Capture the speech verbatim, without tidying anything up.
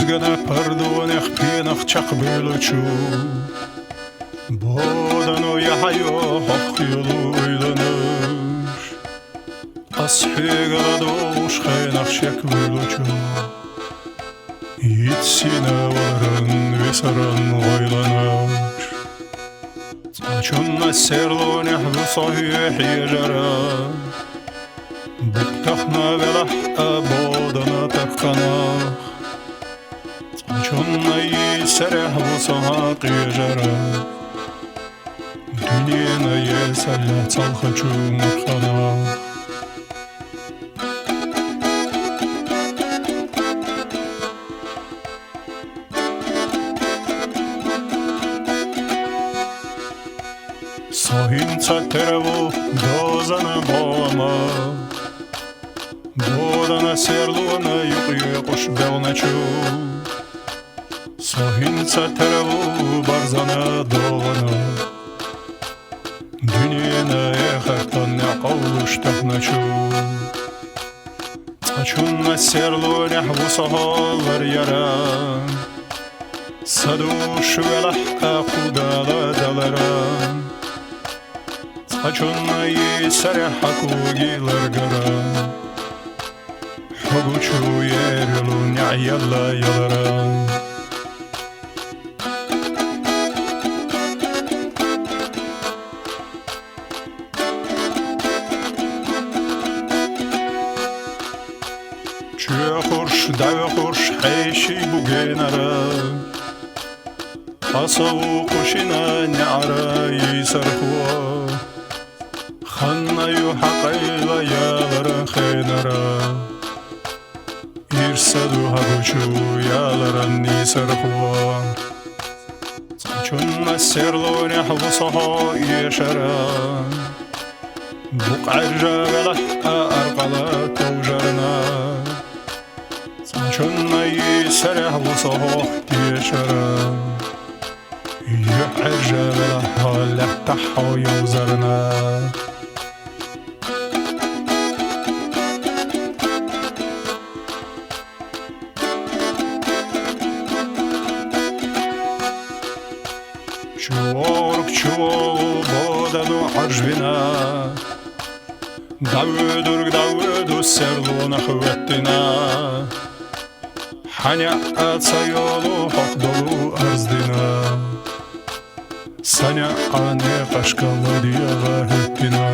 Гана пардонех пенах чакхбуьйлачул, бодано яхьайо хьокхуьйлу уйланаш. Ас хьоьга ладугӀуш хенах шеквуьйлачул, йиц сина валаран весаран гӀойланаш. Цкъачунна серлонехь ву со хьоьга хьежара, букъ тахана велахь а бодано таркханах. Цкъачунна йийсарехь ву со хьан къежара, дуьненан есаллехь цалхачу марханах. Со хӀинца тера ву дозана бама, бодана серлона юкъ-юкъуш бегӀначул. Со хӀинца тера ву барзана догӀана, дуьненан эхартан некъ къовлуш тахначул. Цкъачунна серлонехь ву со хьо ларъяра, са душ велахь а кху Дала далара. Цкъачунна йийсарехь хьан коги ларгара, хьо гучу ерилу неӀ елла ялара. Чоьхурш, дӀаоьхурш хьеший бу генара, аса вукху шина неӀара йийсархо. Ханна ю хьан къайла яларан хенара, ирса ду хьан гучу яларан нийсархо. Цкъачунна серлонехь ву со хьо эшара, букъ Ӏержа велахь а аркъала товжарна. Цкъачунна йийсарехь ву со хьох тешара, юьхь Ӏержа велахь хьо лаьттахь хьо йовзарна. ЧувогӀург чувогӀу бодано Ӏаржвина, дӀавоьдург дӀавоьду серлонах веттина. Хьан неӀ а ца йолу хьох долу арздина, са неӀ а некъашка ладегӀа хӀоьттина.